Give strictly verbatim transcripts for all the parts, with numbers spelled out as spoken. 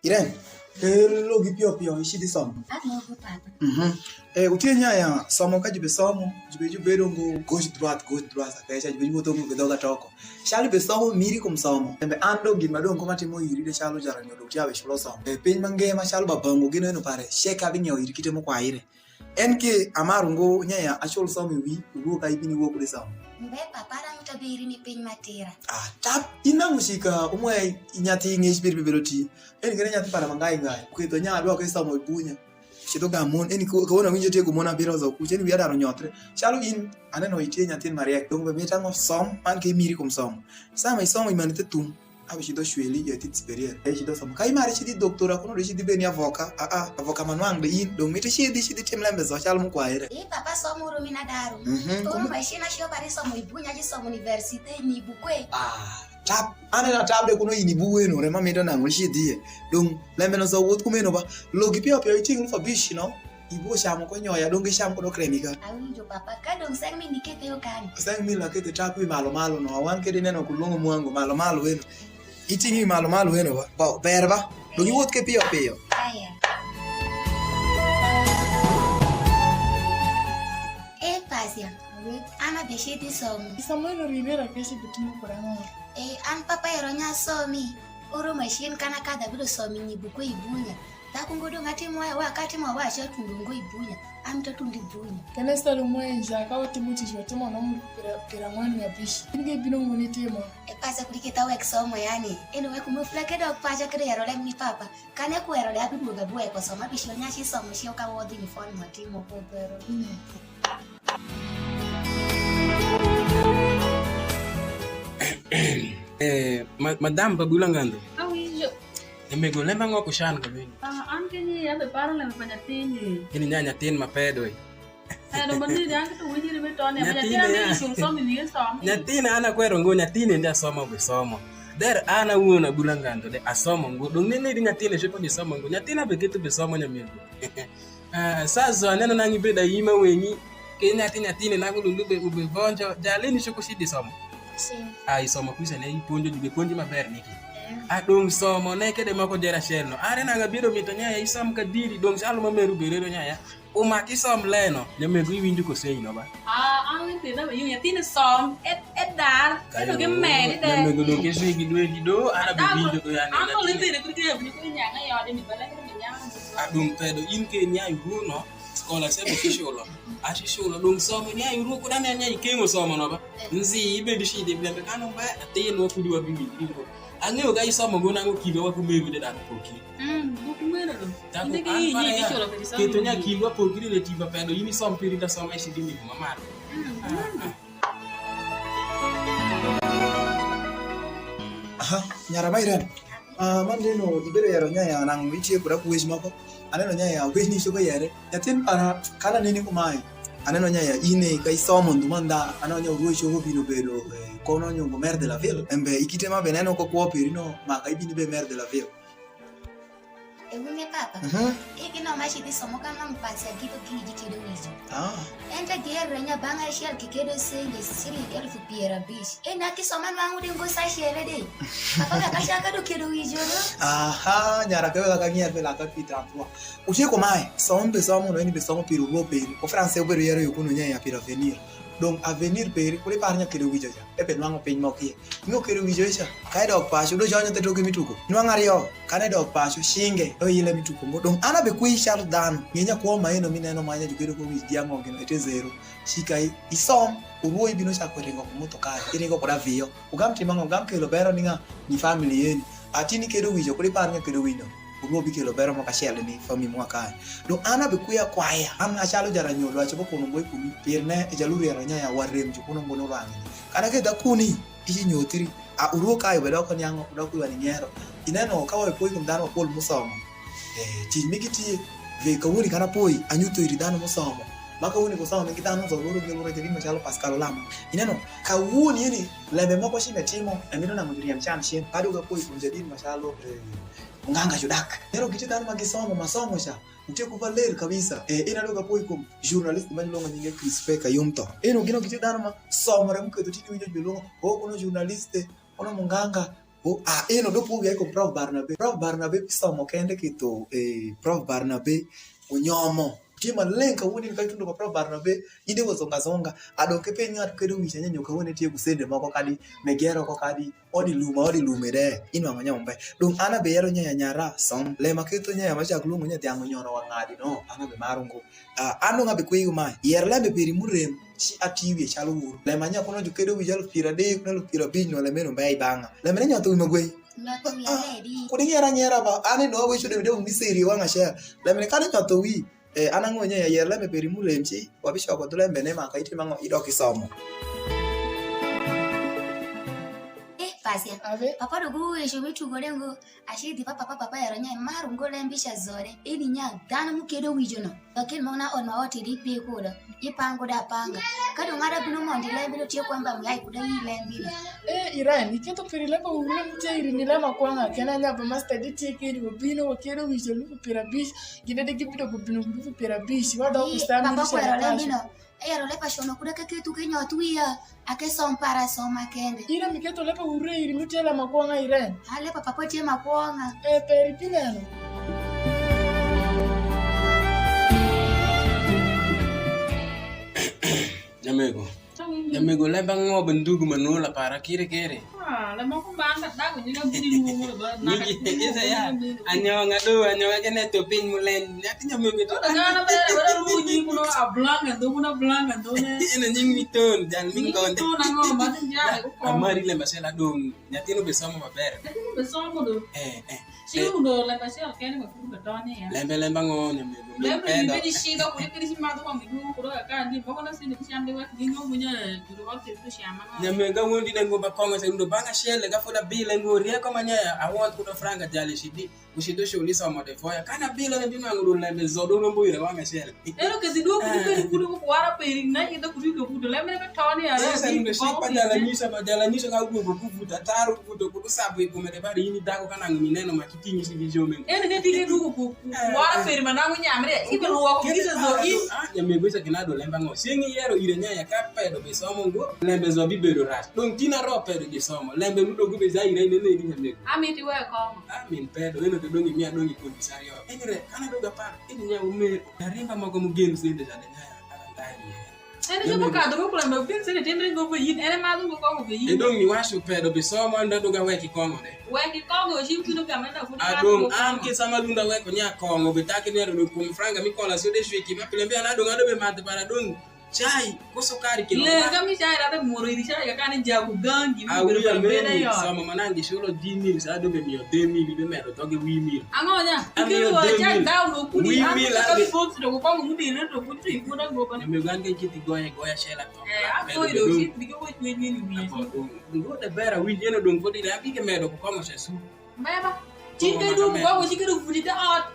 Irene, kel logi piyo piyo, icidh isom. Alogo, papa. Mhm. Eh, utye nyaya somo ka jubisomo, jube jubedo ngo gauche droite, gauche droite, akeca, jube juwotho ngo gi dhoga toko. Calu ibesomo miri kum somo. Tembe an dong' gin ma dong' koma timo iri de calu jara nyo dong' tiawe culo somo. Eh, piny ma ngema calu babango gin eno pare, cek abing'iewo iri kite m'ukwaire. En ke amar ungo nyaya acul somo i wi, uduo ka ibini wok de somo. Mbe papa, dang' to biri ni piny matira. Ah, tap, in nang' usika umwe nyathi ng'ec pir bibedo ti. En kene nyathi para mangai ngai. Kwedho nya adwa ke somo i bunya. Cidho ga mon, eni ko, ko na winjo tiego mon abiro zo kuche, ni wiya daro nyotre. Calu in, aneno itie nyathin mariek, dong' be mita ngo som, man ke imiri kum somo. Sama isomo imani the thum, abe cidho shweli, ya tit superior. E cidho somo. Ka imari cidhi doctora, kuno de cidhi beni avoka, a, a, avoka manwang' de in, dong' mita cidhi, cidhi tim lembe zo, calu mukwaire. Eh, papa, somo uru mina daru. Mhm, Koro kuma maisha na sio bari somo ibunya, ji somo university, ni bukwe. Ah, tap. An ena tap de kuno ini bu weno, rema mita nang' wuli cidhi ye. Dong', lembe no zo wuoth kumeno ba. Logi piyo piyo iting' lufa bish no. Ibu camo ko nyoya, dong' gicam ko dok remi ka. Awinjo papa, ka dong' seng' mi nikethe yo kani? Seng' mi lakethe tak wi malo malo no, wan kede neno ku lwongo mwangu malo malo weno. Iting' wi malo malo weno ba. Ba, ber ba. Dong' iwuoth ke piyo piyo. Aya. Eh, Pasia. Ana beshidi somo. Isomo ino rimera kesi bitimo kurang'o? Eh, an papa ero nya somi. Oro machine kana kada bido somi ni buko ibunya. Taku ngodo ngati mwa wa kati mwa wa cha tundu ngo ibunya. Am to tundi bunya. Kene salo mwa enja ka watimo tich watimo no pira, pira ng'wen mia abich. In ge bino ng'uni timo. E pasa kudi kita wek somo yani. Eno wek mo fla kedo pacha kedo yaro lem ni papa. Kane kuero de abiduogo abueko somo, abicio nyaci somo cio ka wodhi ni fon motimo. Eh, ma-, madam Babula Ngando. Awinjo. Emego lembe ang'o kushan kameno? Ah, an kini abe paro lembe pa nyathini. Ini nya nyathin ma pedo, eh. Eh, dong' bende yang tu winyi ribe tone, nyathina ya. Nyathina an akwero ngo, nyathina ndi asomo bisomo. Der an awuon Babula Ngando de asomo ngo. Dong' nene di nyathina copo bisomo ngo. Nyathina be keto bisomo nyamego. Ah, sasa aneno nang' ibedo aima weng'i. Ke nyathi nyathina nang' ulundu be ube vonjo. Jalini copo si bisomo. Sì. Ah, isomo kuca ne ipuonjo ju, gipuonji maber niki. Eh. Ah, dong' somo ne kede moko jera cel no. Are nang' abiro mito nyaya isom kadiri, dong' calo ma meru berero nyaya. Umak isom leno, nyamego iwinjo koseino ba? Ah, an nyithinda be yo nyathini som, e, e dar, eno gi meri de. Nyamego dong' kesui gi dwendi do, ana be winjo do yani. An ko nyithinda kuri kiri abinyo kuri nyanga yode ni bala kiri nyanga. Adong' pedo in ke nyai runo, scholarship ociculo. Aciculo, dong' somo nyai ruo kuda ne nyai kengo somo no ba? Eh. Nzi, ibedo cidi, blembe kano mba, atin wa kudi wa biwinjo. Ang'eyo ka isomo go nang'o kinde wa kumego de dano pokri. Mm, bu kumeno do. Tako kinde ke an yi, para yi ya, kicholo peri somo keto nya gi. Kindwa pokri le tiva pedo, in isom peri da soma isi dimi kuma malo. Mm, ah, mm. Aha, nyara ma Irene. Ah, man deno ibedo yero nya ya nang' itie kuda ku wec moko. Aneno nya ya wec ni copo yere. Nyathin para kala nini kumae. Aneno nya ya ine ka isomo ndhu mandha, aneno nya uruwe copo bino bedo, eh, kono nyungo mer de la ville. Embe ikite ma be neno ko kwo peri no, ma ka ibini be mer de la ville. E wunge papa. Mhm. Iki no ma ci dhi somo ka nong' pasi agidho gini gikedo wijo. Ah. Ento giherre nya bang' achiel gikedo senge siling elfu piero abich. E na kisoma nwang'o de ngo sa cele de. Papa ka ka chaka do kedo wijo no. Aha, nyara ke wega ka ngier pe laka pi trapwa. Utie kumae, som be somo no, in be somo piro ruo peri. Ko France obedo yero yo kuno nya ya piro avenir. Dong' avenir peri, kuli par nya kedo wijo cha. Ebe nwang'o piny moko ye. Ingo kero wijo ica, ka idok paco, do jonyo the toke mi tuko. Nwang'o aryo, kan idok paco, cinge, do ile mi tuko ngo. Dong' an abe kwi calo dhano, ng'e nya kwo maeno mi neno ma nya jukedo ko wic dhiang' gino ete zero. Cika i, isom, urwo ibino cako ringo ku motoka, iringo kud aviyo. Ugam timo ang'o? Ugam kelo bero ni ng'a? Ni family yeni. Ati ni kedo wijo, kudi par nya kedo wijo. Urwo bikelo bero mo kacel ni family mwa kae. Dong' an abe kwi akwaya, an acalo jaranyol, waco ko kuno ngo i kumi, pir ne e jaluriero nya ya warem ju kuno ngo nurwang'ni. Kara kidha kuni, ici nyothri. A urwo kayo be doko niang', doko iwa ni nyero. Ineno ka wapoi kum dhanu wapol musomo. Eh, tic migi tye. Ve kawuni kan apoi, anyutho iri dhanu musomo. Ma kawuni kusomo migi dhanu zo luro gi luro jadit macalo Pascal Olamo. Ineno, kawuni yeni lembe moko cime timo, emino nang'o juriemb can cen. Kadi wuga poi kum jadit macalo, eh, Munganga Judak. Ineno kiti dhanu ma gisomo, ma somo ca. Nitie ku maler kabisa. Eh, in adok apoyi kum journalist ma nilwongo nyinge Crispe Kayumto. Eno gino gitye dhano ma somore muketho tye niwinjo jolwongo, "Oh, kono journalist, kono munganga, Bo, ah, eno do puonjo ya kum Prof Barnabe. Prof Barnabe bisomo kende ki tho, eh, Prof Barnabe unyomo. Tye maleng' kawono in ka itundo pa Prof Barnabe, in de wazonga zonga. Adong ke piny ng'ato kedo wic anyenyo kawono tye ku sende moko kadi megero ko kadi odi luma, odi lume de. Inwang'o nyo mbe. Dong an abeyero nyo ya nyara som. Lema ketho nyo ya macak lungo nyo dhiang' unyono wa ng'adi no. An abe maru ngo. Ah, an dong' abikwiyo kumae, yer lembe peri m'urem, ci ati wie calu wun. Lem ma nyakono jukedo wi aluf piero adek, kuna aluf piero abich, no lemeno mbe i bang'a. Lembe ni nyotho wi magwei. Nyotho wi Ah, ah, aredi. Kud inyera nyera ba, an eno aweco de video mi seri wang' acel. Lembe ni kani nyotho wi, eh, an ang'o nyo yer lembe peri m'urem ci, wabicoko dhu lembe ne maka itimo ang'o idok isomo. Eh, Pasia. Abe? Papa do guweco mi tugo de ngo. Acidhi pa papa, papa yero nya mar ungo lembi ca zore. Ini nya dhanu mukedo wijo no. Lakin mo na on ma oti di pi kudo. Ipango da panga. Kado ngada bino mondi lembi no tie kwamba mi ai kuda yi lembi no. Eh, Iran, iketho peri lemba uru na mutie iri ni lema kwanga. Kena nya ba master di tie kedi wabino wakedo wijo lufu pira bish. Gine de gibido gubino lufu pira bish. Wada Yi, kusami papa kwero lembi no. Eyero leb acono kuda ke ketho ke nyoth wiya, ake som para soma kende. Ira miketho leb aure iri mutela ma kwonga iren. A leb papa tye ma kwonga. E peri pineno. Nyamego. Nyamego, leb ang'o ba ndugu ma nula para kire kire? Ah, lemoko man ka dago nyinga budi luongo lo ba. Nyingi ese ya. Anyonga do, anyonga ke ne to piny mulen. Nyati nyamego to. Ngana bere wala ruji kuno ablanga do, kuno ablanga do ne. Ene nying mi ton, jan mi ngonde. Ton ang'o ma tin jare ko. Amari lemba sela dong. Nyatino be somo maber. Nyatino be somo do. Eh, eh. Ci udo lembe achiel kende ma pud bedonyo ya. Lembe, lembe ang'o, nyamego? Lembe ni bedi shida, kuli kiri ci madho wang' idwongo kudo ka kandi, moko na sini ki cam di wek gi nyo munya juru wang' kiri tu cam ang'o. Nyamego, wondi ne ngo ba kong'o se udo bang' achiel, ka fod abile ngo, rieko ma nya awot kudo franga jali shidi, ushido shuli somo de foya. Kana abile ne binwang'o udo lembe zodo rombo ire wang' achiel. Ero kesi dwoko kudi kudi kudi ko kwara peri na ida kudi kudi kudi lembe ne toni ya. Esa ni shi pa jala nyisa, pa jala nyisa ka uduogo kuvuta taro kuvuto kudu sabu ikume de bari ini dako kana ng'umi neno ma kitinyi si bijome. Ene ke tike dwoko ku kwara peri ma nangu nyamre ibe luwa ko kisa zo i. Ah, nyamego isa kinado lembe ang'o? Siengi yero ire nyaya ka pedo be somo ngo, lembe zo bibedo rach. Dong tina ro pedo be somo. Lembe mudogo be za ire ne ne ni nyamego. Amiti we komo. Ah, min pedo eno ke dongi mia dongi kundi sario. Ene re kana doga pa. Ini nya ume arimba moko mugen sende jande nyaya. Ene ke bukadho ko kula ma pin sene timre go bo yin, ene ma go ko go yin. Edong ni wacho pedo bi somo anda doga weki kongo de. Weki kongo shi kuno kama na kuno. Adong an ke sama lunda weko nya kongo be take ne do kum franga mi kola so de shweki ma pile mbi ana dong ado be mat para dong. Chai, ko sukari kilo. Le ka mi chai ra be moro iri chai ka kane jagu gangi mi. Awi bere ya bere meni yo. Sama manangi shulo di mil sa do be miyo de mil be medo doge wi mil. Ang'o nya? Amiyo. Ikelo wa chai down okudi. Wi mil. Ka box do ko kong mudi ne to kutu ikuna go ba. Amiyo gan ke kiti goye goya shela to. Eh, apo ido shit bige wo chwe ni ni. Ngo de bera wi jeno dong fodi na bige medo ko kong shesu. Beba. Chike du ko ko chike du fudi da ot.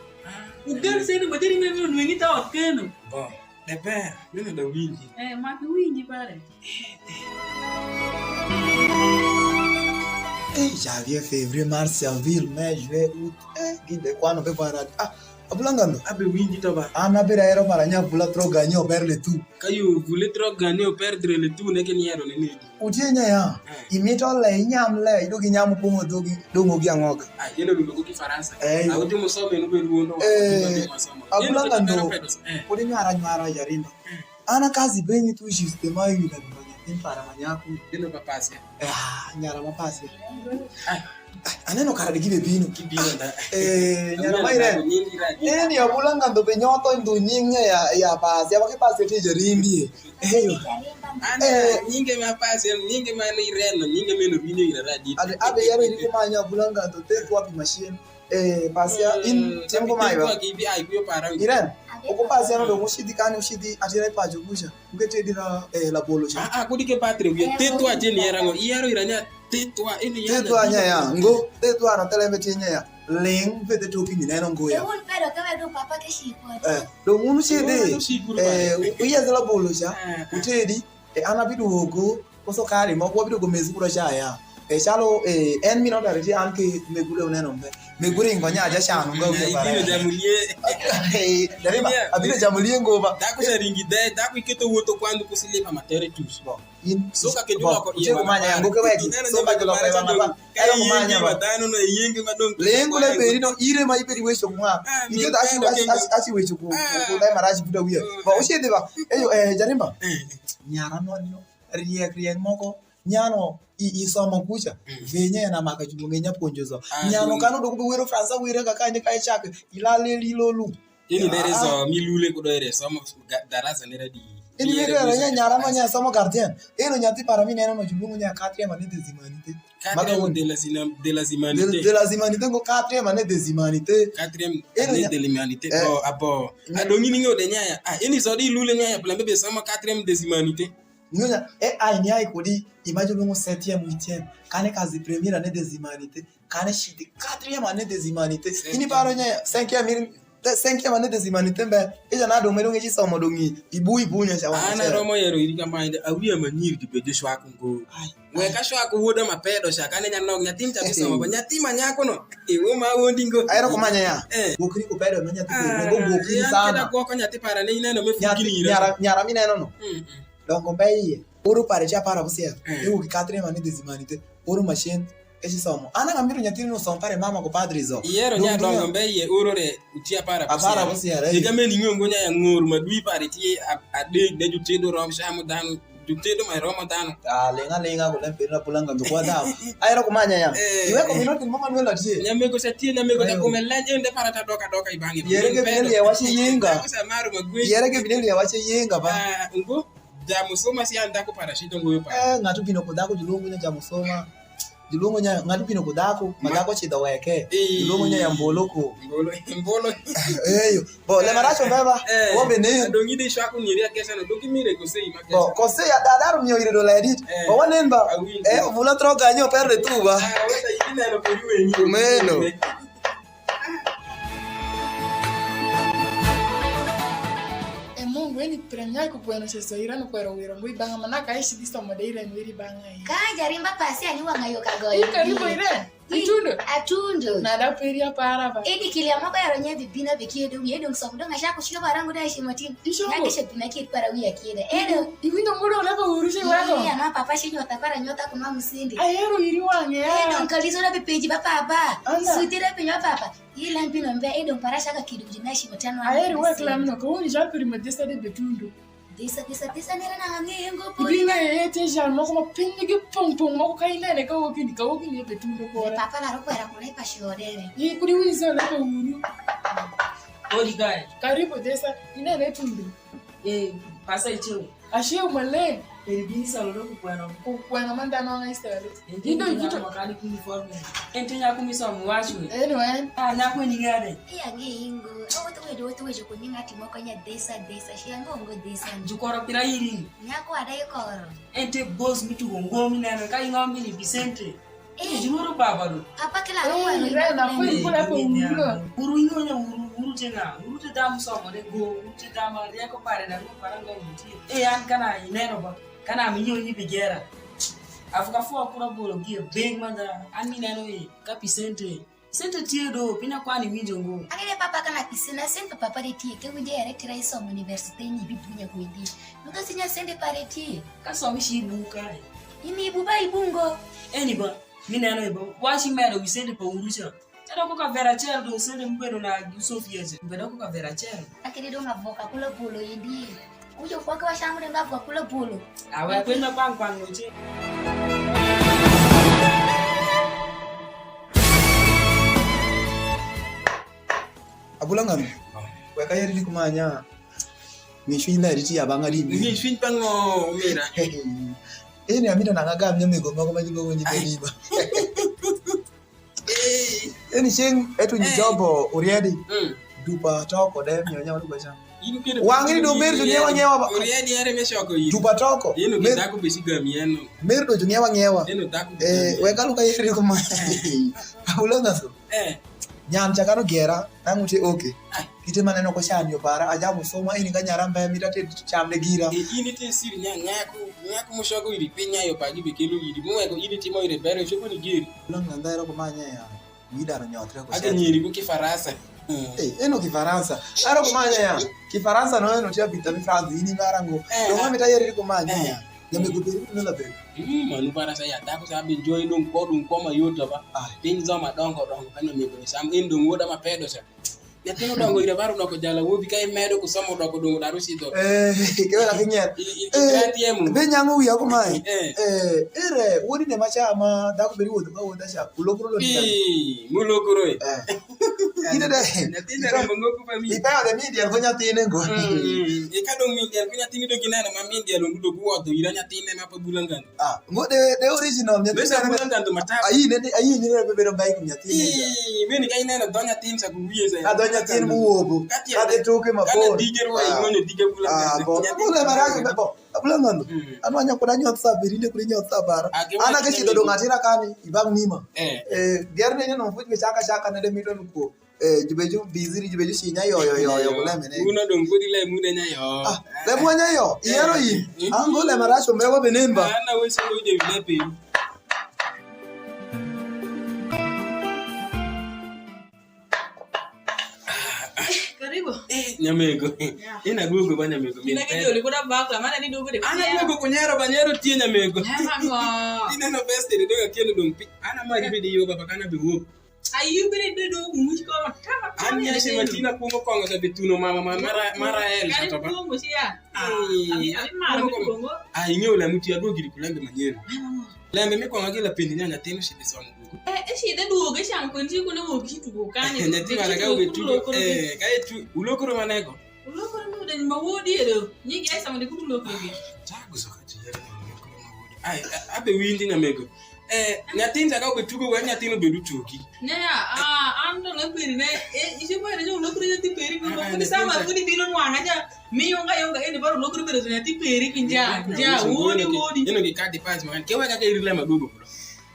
Ugen sene materi me nwengi ta ot keno. Bo. De ber, meno da winji. Eh, ma ki winji pare. Eh, janvier, février, mars, avril, mai, juin, août. Eh, gin de kwano pe para. Ah, abulanga ndo. Abe winji to ba. An abe da ero para nya bula troga nyo ber le tu. Ka yo bule troga nyo perdre le tu ne ke ni ero ne ne. Utye nya ya. Eh. Imito le, inyam le, idog inyam upongo dhogi, dong' ogi ang'oga. Ah, yeno lulo ko Kifaransa. Eh. Ah, utimo somo en ubedo wuondo. Eh. Abulanga ndo. Eh. Kodi nywara nywara jarimba. Eh. Ana kazi benyi tu jiste ma yula nyatin para manyaku. Yeno pa pasi. Ah, nyara ma pasi. Ah. Ah, aneno kara de gibe bino. Gibino na. Eh, nyara ma ire. Eni abulanga ndo be nyoto ndo nying ya, ya pasi. Abaki pasi ti jarimbi. Eyo. Ana, eh, nyinge ma pasi, nyinge ma ni reno, nyinge meno rinyo ira radi. Ade, abe yaro iri kuma nya bulanga to te kwa pi machine. Eh, pasia in tem kuma iwa. Iren, oko pasia no do mushidi kani ushidi atira ipajo kucha. Ngete dira, eh, la bolo cha. Ah, ah, kudi ke patre wiye. Te twa je ni era ngo. Iyaro ira nya te twa, ini ya. Te twa nya ya. Ngo, te twa na tele mbe nya ya. Ling vete toki ni neno ngo ya. Wun pero ke wedu papa ke shikwa. Eh, do wun shidi. Eh, uye zela bolo cha. Eh, eh. Utedi. E an abiduogo, koso kare moko wabiduogo mezi kura ca ya. E calu, e, en min odari ti an ki megule uneno mbe. Megule ingo nya ja cano nga uye bara. Ibino jamulie. E, jariba, abino jamulie ngo ba. Daku sa ringi de, daku iketo wuotho kwandu kusilipa matere tus. Bo. In suka ke juma ko iye kumanya ya ngoke weji. Suka juma ko iye. Ero kumanya ba. Dano no yenge ma dong. Lengo le beri no ire ma ibedi wecho kuma. Ike da ashi ashi ashi wecho ku ku dai maraji buda wiya. Ba ushede ba. Eyo eh jarimba. Nyara no no. Riek riek moko. Nyano i isomo kucha. Venye na maka juma ngenya ponjo zo. Nyano kano dogo wero fransa were ka kanye ka chak. Ilale lilo lu. Ini lere zo mi lule kudo ere somo darasa nera di. Ini lere nya nyara ma nya somo gardien. Ino nyathi para mi neno ma julungu nya quatrième année des humanités. Quatrième de la zina- de la humanité. De la humanité ngo quatrième année des humanités. Quatrième année de l'humanité. Bo abo. Adongi ni ngode nyaya. Ah, ini zo di lule nyaya pula bebe somo quatrième des humanités. Nyonya e ai ni ai kodi imajo lungu septième huitième. Kane kazi première année des humanités. Kane citi quatrième année des humanités. Ini paro nye cinquième iri cinquième année des humanités mbe. Ija na dong medong iji somo dong i ibu ibu nya chawa. Ana romo yero iri kama inde awia manyir di bejo shwaku ngo. Weka shwaku woda ma pedo sha kane nya nok nyatin cha bisomo ba nyathi ma nyako no. E wo ma wondi ngo. Ayero kumanya ya. Bokri ku pedo ma nyathi ko go bokri sana. Kida goko nyathi para ne ineno me fukini ira. Nyara mi neno no. Dongo mbe iye. Oro pare cha para busiel. Iwu ki quatrième année des humanités. Oro machine. Eci somo. Ana ng'amiro nyathini no som pare mama ku padri zo. Iyero nya dongo mbe iye oro re uti apara apara kusiel. Kusiel. Ega meni ng'ongo nya ya ng'or ma dwi pare ti adek de jutedo rom shamu dano jutedo ma romo dano. Ah, lenga lenga ko lempe na pulanga ndo kwa dao. Ayero kumanya ya. Iwe ko mino tin mama nwela tie. Nyamego sa tie nyamego ta kume lenje nde para ta doka doka ibangi. Yere ke bile ya wachi yinga. Sa maru magwe. Yere ke bile ya wachi yinga ba. Ah, ngo. Jamusoma si an dhako para cito ngoyo para. Eh, ng'atu bino ku dhako julwongo nya jamusoma. Julwongo nya ng'atu bino ku dhako ma dhako cidho weke. Julwongo nya ya mbolo ko. Mbolo mbolo. Eyo. Bo le maracho beba. Wo bene. Dongi de shwa ku nyiri akesa no dongi mire ko sei ma. Bo ko sei ya dadaro mio ire do ledit. Bo wanen ba. Eh, vula tro ganyo per de tu ba. Wata yini neno ko yuwe ni. Meno. E Mungu, eni premier ku kweno ce so ira no kwero wiro ngui banga manaka ai sidi somo de ira nwiri banga ai. Ka jarimba pasi ani wanga yo ka goyo. Ika ribo ire. Itundo. Atundo. Na da peri apara ba. Edi kilia moko yaro nye bibina be kiedo wiye dong somo dong acha kushika barangu da shimo tin. Ishomo. Nake she bina kied para wiya kieda. Edo. Iwinjo mudo na ba uru she wako. Iya na papa shi nyota para nyota kuma musindi. Ayero iri wange ya. Edo nkalizo na be peji ba papa. Sutira pe nyota papa. Ilan bino mbe idong para shaka kidu jinashi mutano. Ayeri wek lam no ko woni jal peri ma disa de betundo. Disa disa disa nere na ngi ngo pori. Bina ye te jal moko ma piny gi pong pong moko ka inene ka woki ni ka woki ni betundo ko. Papa la ro kwera ko ne pa shiodere. Ni kudi wini sa na ko wuru. Odi gai. Karibu disa inene tundu. Eh, pasa icheu. Achiel maleng'. Eri bini salo do kukweno. Kukweno man dhano wang' Israel. Indo ikito makani uniform. En to nyako mi somo wacho. Eno en. Ah, nyako ni ngade. Iya ngi ingo. Awoto wejo woto wejo ko ni ng'ati moko nya desa desa. Shi ango ngo desa. Jukoro pira iri. Nyako ada ikoro. En te boss mi tugo ngo mi neno ka ing'om ni Vicente. Eh, jumuru baba do. Papa kila eh, ro na kweli kula ko wuro. Uru inyo nya uru uru te na. Uru te dam somo de go. Uru te dam rieko pare da ngo para ngo muti. Eh, an kana ineno ba. Kana mi nyo ni bigera. Afuka fua kura bolo gie beng manda. An mi neno e ka pisente. Sente tie do, pinya kwani winjo ngo. Ani de papa kana pisena sente papa de tie ke winje yare tira isomo university ni bi bunya kwendi. Nuka sinya sente pare tie. Ka somi shi ibu kae. Ini ibu ba ibu ngo. Eni ba, mi neno ibo. Washi mero wi sente pa urucha. Ero ko ka vera chel do sente mbedo na Sofia je. Mbedo ko ka vera chel. Akidi do nga voka kula bolo indi. Ujo kwa kwa shamu de nga voka kula bolo. Awe kwenda kwang kwang no che. Abula ng'ano? Wek ayeri ni kumanya. Ng'i cwiny leri ti abanga di. Ng'i cwiny pa ng'o, omera? Eni amito nanga gam nyamigo moko ma giluongo ni Beliba. Eni ceng etu nyi jobo uriedi. Dupa toko de miyo nyawa dupa cham. Wangi ni do mer dunia wa nyewa ba. Uriedi ere me choko yi. Dupa toko. Yeno kidako besi gam yeno. Mer do dunia wa nyewa. Yeno dako. Eh, weka luka yeri kuma. Abula ngaso. Eh. Nyan chakano gera, nang' uti oke. Ai. Kite maneno ko chan yo para, aja musoma, ini ka nyara mbe, mita te cham de gira. E, ini te siri nya, nyako, nyako mushogo iri piny nya yo pa gibi kelo iri, muweko ini timo ire bere, chopo ni giri. Lang' na ndero ko manya ya, widaro nyotre ko. Ake nyiri ku Kifaransa. Eh, eno Kifaransa. Aro ko manya ya, Kifaransa no eno tia bita mi France, ini mara ngo. Eh, donga mita yeri ko manya ya. Nyamego beri ni la beri. Mm, manu bara sa ya dako sa bin joi dong ko dong ko ma yota ba. Ah. Piny zo ma dongo dongo ka nyamego ni sam in dong woda ma pedo sa. Nyathino dongo ira baro doko jala wobi ka imedo ku somo doko dongo daru sidho. Eh, ke wala ki nyer. I, i, i, eh, grati emu. Be nyango wiya ko mai. Eh. Eh, ere, wodi ne ma cha ma dako beri wodo ba woda cha. Ulokro lo ni. Pi, mulokro e. Eh. Ine de. Nyathine rombo ngo ku fami. Ipe ode mi diel ko nyathine ngo. Mm, mm. E ka dong mi diel ko nyathine dong ineno ma mi diel undu dong uwodho ira nyathine ma pa bulangano. Ah, ngo de, de original nyathine. Mesa bulangano matap. Ayi ne, ayi ne be bedo bai kum nyathine. Ii, meni ka ineno dho nyathine sa ku wiye sa. Ah, dho nyathine mu wobo. Ka tiende. Ka de toke ma bor. Ka na dige rwa, ah, ingonyo dige bulangano. Ah, bo. Nyathine. Bula maraga bo. Abula ng'ano? Mm. Anu anya kuda nyoth sa abiri, inde kuda nyoth sa abara. Ah, gima. An ake cidho dong' atira kani, ibang' nima. Eh. Eh, gerne neno mfuch be chaka chaka nende mito ni po. Eh, jube ju busy, jube ju sinya yo, yo, yo, yo, eh, kuleme ne. Uno dong' kodi le mune nya yo. Ah, le mwa nya yo, iyero yi. Eh. An go le maracho mego be nen ba. An na wesi lo je vile pe. Karibu. Eh, nyamego. Yeah. Ina duogo ba nyamego. Ina kidoli kuda bakla, mana ni duogo de. Ana duogo kunyero ba nyero tie nyamego. Nyero ngo. Ineno best de doga kendo dong pi. Ana mari bidi yo baba kana be wo. Ayu bidi do do much ko ma tama. An ya shi matina kumo kongo sa bituno mama ma mara mara el sa to ba. Kumo shi ya. Abi abi mara kumo. Ai nyo la muti aduogi di kulembe manyero. Lembe mi kwongo gi lapindi nya nyathino cide somo duogo. Eh, ecide duogo, ecamo kwen ci kune wok ci tugo kani. Nyathi mana ka obetugo, eh, ka etu ulokoro manego. Ulokoro mi udeni ma wodi edo. Nyingi ai sama de kudu lokoro gi. Tago so ka ci yere na ulokoro ma wodi. Ai, a- abe winji nyamego. Eh, nyathini sa ka obetugo wa nyathino bedo tugi. Ne ya, ah, an to na peri ne, eh, isi mo ene nyo ulokoro nyathi peri ko. Ah, ah, kuni nyathini sama sa- kuni bino nwanga ja. Mi yonga yonga ene baro lokoro bedo nyathi peri ki nja, nja, wodi wodi. Ino ki kadi pas man. Ke wega ke irile maduogo.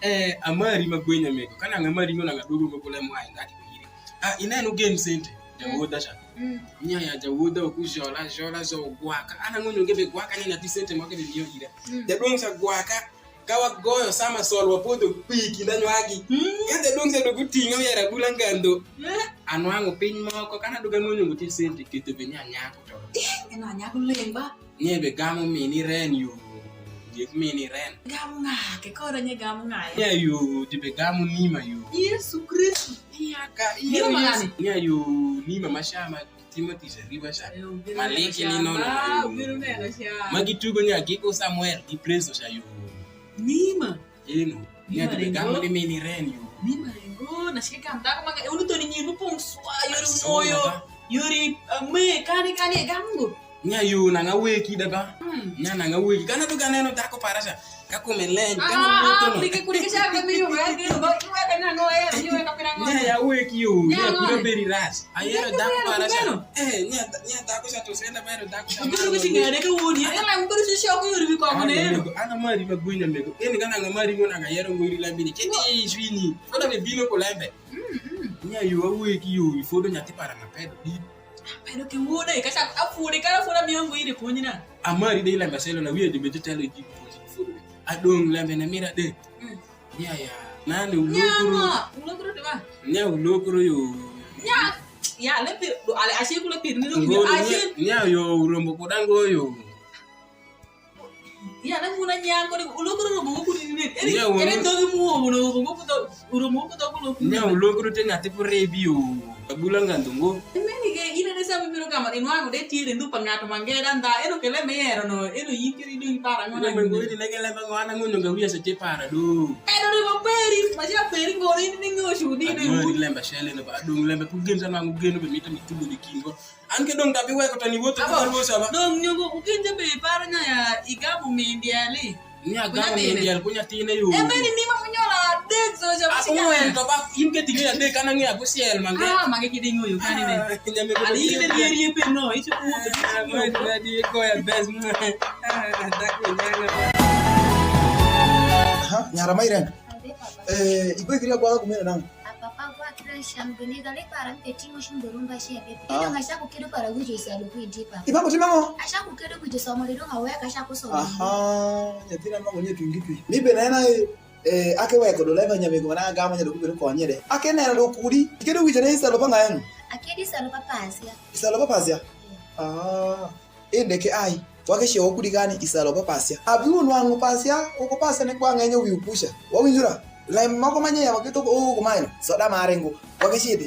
Eh, amari ma gwenya mego. Kana nga mari ngona nga dogo ngo kule mo ai ngati ko yiri. Ah, ineno gen sente. Jawoda cha. Mm. Nya ya jawoda ku jola, jola zo gwaka. Ana ngonyo ngebe gwaka nya nyathi sente mo kebe miyo ira. Mm. Jaduong' cha gwaka. Ka wagoyo sama sol wapodho pi kinda nywagi. Mm. Ka jaduong' cha dogo ting'o yara bula ngando. Eh. Anwang'o piny moko, kana doga ngonyo ngo ti sente ketho be nya nyako to. Eh, ena nyako lemba. Nye be gamu mini ren yo. Nye mini ren. Gamu ng'a? Ke kora nye gamu ng'a? Nye yo, di be gamu nima yo. Yesu Kristo. Iya ka, iya. Nima Yesu. Ng'ani? Nye yo, nima ma sha ma timo tich ariwa sha. Eh, obiro neno sha. Maliki ni nono ma yo. Obiro neno sha. Ma gitugo nya giko Samuel, gi Presto sha yo. Nima. Eno, nya di be gamu ni mini ren yo. Nima ringo, na shike gam dako ma, unu to ni nyindu pong swa, yori moyo, yori, eh, me, kani, kani, e gamu ngo. Nya yo nanga weki da ba. Hmm. Nya nanga weki. Kana tu ganeno dako para cha. Ka kume leny, kana moto no. Ah, ah, kudike, kudike cha ka miyo, eh, ke no, iwe ka na no, eh, iwe ka pira ngo. Nya ya weki yo, nya kuda beri ras. Ayero dako para cha. Eh, nya, nya dako cha to senda bero dako cha. Ubiro kuching'ade ka woni. Eka lang ubiro chuchu oko yori wi kong'o neno. Ana mari ma gwenya mego. Eni kana nga mari mo nanga yero ngori lambini. Kiti shwini. Foda me bino ko lembe. Mm, mm. Nya yo aweki yo ifodo nyathi para mapedo. Pero ke wuoda e kacha afude kara fuda miyo ngo ire puonjna. Amari de ilamba selo na wiye de bedo telo ji puonji fudo. Adong lembe na mira de. Mm. Ya ya. Nani ulokro? Nyama, ulokro de ba? Nya ulokro yo. Nya, ya le pir, do ale ashe kula pir ni do ashe. Nya yo urombo kudango yo. Ya na muna nyako ni uloko ro mo kuri ni. Eri ere dogi mu wo no mo ko do uro mo ko do ko lo. Nya uloko ro te nyathi po rebi o. Abula ngando ngo. Meni ke ina ne sabe biro kama ni nwango de tire ndu pa ng'ato ma ngeda nda ero kele me yero no ero yikiri do ipara ngona. Ina mengo ni lege lemba ngona ngunyo nga wiya se te para do. Ero ni mo peri ma ja peri ngore ni ngo shudi ni. Ngori lemba shele no ba dong lemba pu gen sa nwango gen be mita mi tubo di kingo. An ke dong tabi weko to ni woto ko rusa ba. Dong nyongo ku kinje be paro nya ya igamu mi diali. Ni agamu mi diali ku nyathine yo. E meni ni ma munyola dek so so. Aku mo en to ba in ke tingi ya dek kana ngi aku siel mange. Ah, mange ki dingo yo kani ne. Nyame ko. Ali ile rie rie pe no, ichi ku. Ah, mo na di ko ya best mo. Ah, dak ni nyanga. Aha, nyara mai ren. Abe papa. Eh, ibe kiri agwala kumena nang. A papa gwa kira sham gini gali para mpe tingo shim dorumba shi abe. Ah. Ino ngasha ku kedo para wijo isalo ku idipa. Ipa kutima ngo? Asha ku kedo wijo somo lido nga weka asha ku somo. Aha, nyathina ma kunye tungi twi. Mi be na ena, eh, ake weko do leva nyamego mana agama nyalo kubere konye de. Ake neno do kudi. Ikedo wijo ne isalo pa ngayen. Akedi isalo pa pasia. Isalo pa pasia? Yeah. Ah. Ende ke ai, wake ciewo kudi kani i salo pa pasia. Abiwu nwang'u pasia, uku pasia ni kwa ng'enyo wiwu kuca. Wawinjura? Lem moko ma nyenya waketho ko, oh, kumae, soda mare ngo. Wake cidhi.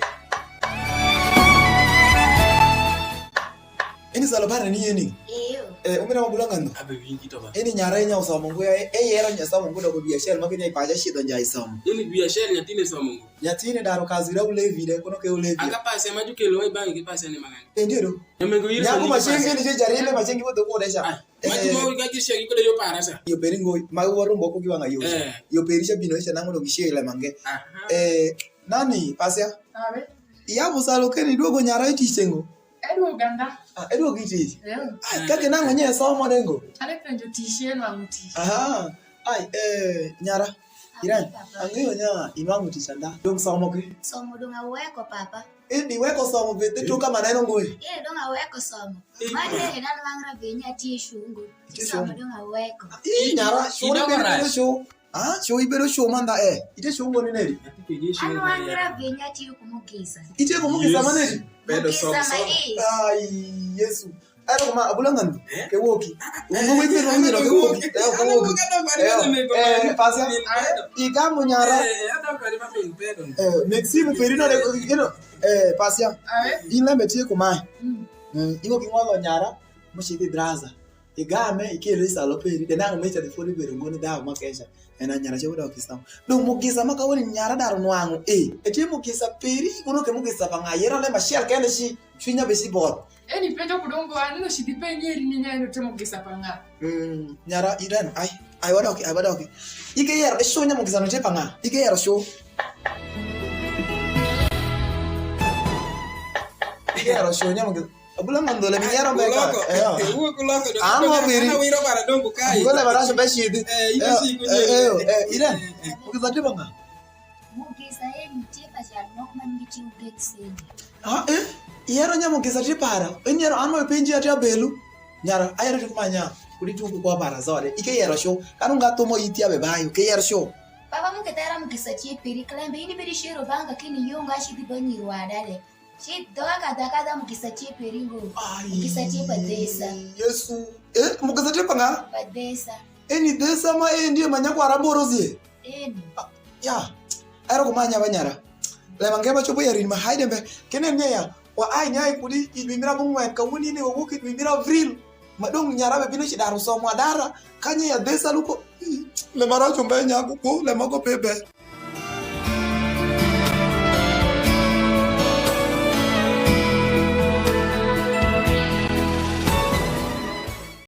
Ini salo para ni yeni? Iyo. Eh, umira mabula ng'ando? Abe winji to ba. Ini nyara inya usomo ngo ya, e yero nya somo ngo doko biashara ma kinya ipaja cidho nja isomo. Ini biashara nyathine somo ngo? Nyathine daro kazi ra ulevi de, kono ke ulevi. Aka pasia ma jukelo wa i bangi ki pasia ni mang'ani. Endiero. Emego yiri. Nyaku ma cenge ni je jarile ma cenge wuotho kode cha. Ah, ma juma uri ka jiri cenge kode yo para cha. Yo peri ngo, ma waro mboko gi wanga yo cha. Eh. Yo peri cha bino cha nango dongi shele mange. Aha. Eh, nani, pasia? Abe. Iya busalo keni duogo nyara iti chengo. Edwo ganda. Ah, edwo gi tich. Yeah. Ai, kake nango nye somo dengo. Chale penjo tich yen wang' tich. Aha. Ai, eh, nyara. Iran, ang'eyo nya inwang'o tich anda. Dong somo ki? Somo dong aweko, papa. Eh, iweko somo be te tuka maneno ngui. Eh, dong aweko somo. Eh. Mane en anwang'ra be nya tie shungo. Tie shungo. Somo dong aweko. Ih, nyara, shungo be bedo shungo. Ah, shungo ibedo shungo manda eh. Ite shungo ni neri? Anwang'ra be nya tie kumugisa. Ite kumugisa maneri? Bedo somo. Mugisa ma eh. Ai, Yesu. Ero kuma abula ng'ani ke woki. Ungo weke ro ng'ino ke woki. Eh, ke woki. Eh, pasia. Igamu nyara. Eh, Maxim perino de, you know. Eh, pasia. In lembe tie kumae. Mm, igo ki ng'olo nyara mucidhi draza. Igame ikele i salo peri. De nango mecha de fodi bedo ngoni dawa ma kecha. Ena nyara che wuda okisam. Dong mugisa ma kawoni nyara daro nwang'o. Eh, etie mugisa peri, kuno ke mugisa pa ng'a yero lembe achiel kende ci. Cwinya be ci both. Eni penjo ku dongo an no shi dipe nyeri ni nyayo temo gisa pa nga. Mm, nyara Iran, ai, ai wadoki, ai wadoki. Ike yero e show nyamo gisa no te pa nga. Ike yero show. Ike yero show nyamo gisa. Abula mandole mi yero meka. Eyo. Uwe kuloko do. Amo biri. Ana wiro bara dongo kai. Ngole bara so be shidi. Eh, ibe shi kunye. Eh, eh, Iran. Gisa te pa nga. Mugisa eni tye pa jal moko ma nyinge Chiw Gate Senior. Ah, eh? Iyero nya mugisa tye para? En yero an ma penji ati abelu. Nyara, ayero tye kuma nya. Kudi tuku kwa para zode. Ike yero shu. Kanu nga thumo iti abe bayo. Ke yero shu. Papa mukethera mugisa tye peri klembe. Ini bedi shero banga kini yunga shidi banyi rwada de. Ci dhoga kadha kadha mukisa tye peri ngo. Ai, mukisa tye pa dhesa. Yesu. Eh, mukisa tye pa nga? Pa dhesa. Eni dhesa ma endi ma nyakwara boro zie. Eni. Ah, ya. Ero kuma nya ba nyara. Lema ngema chopo ya rin ma haide mbe. Kene ne ya. Wa ai nyai kudi i dwi mira bungwen ka wuni ne wawuok i dwi mira Avril. Ma dong nyara be bino ci daru somo adara. Kanye ya dhesa luko. Lema racho mbe nyaku ko, lema ko pe be.